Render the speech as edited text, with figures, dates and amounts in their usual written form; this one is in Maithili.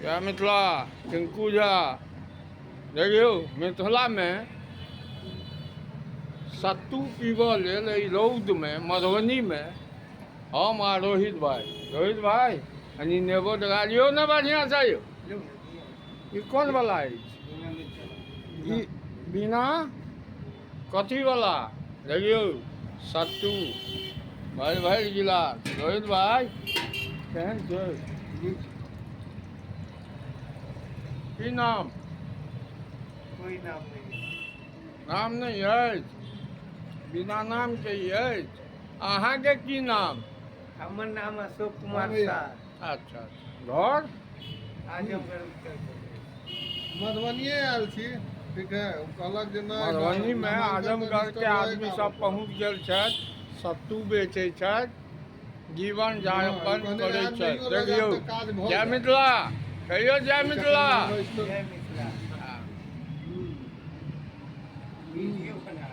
जय मिथिला। टिंकू झा, देखियौ, मिथिलामे सत्तू पीबऽ लेल एहि रौदमे मधुबनीमे हम आ रोहित भाइ। रोहित भाइ, कनि नेबो लगा लियौ ने बढ़िआँसँ यौ। ई कोन वाला अछि? ई बिना कथी वाला। देखियौ, सत्तू भरि भरि गिलास। रोहित भाइ, केहन छै? की नाम? कोई नाम नहीं। नाम नहि अछि? बिना नामके ई अछि। अहाँके की नाम? हमर नाम अशोक कुमार शाह। अच्छा, घर? आजमगढ़, उत्तर प्रदेश। मधुबनिए आयल छी, ठीक है। ओ कहलक जे नहि। मधुबनीमे नामांकन आजमगढ़के रजिस्टर आदमी लए सब पहुँच गेल छथि, सत्तू बेचै छथि, जीवन यापन कहने करै रहै, छथि। नहियो लऽ देखियौ। जायब तऽ काज भऽ जय जायत। मिथिला कहियौ, जय मिथिला। रजिस्टर जय मिथिला। हँ। वीडियो बना।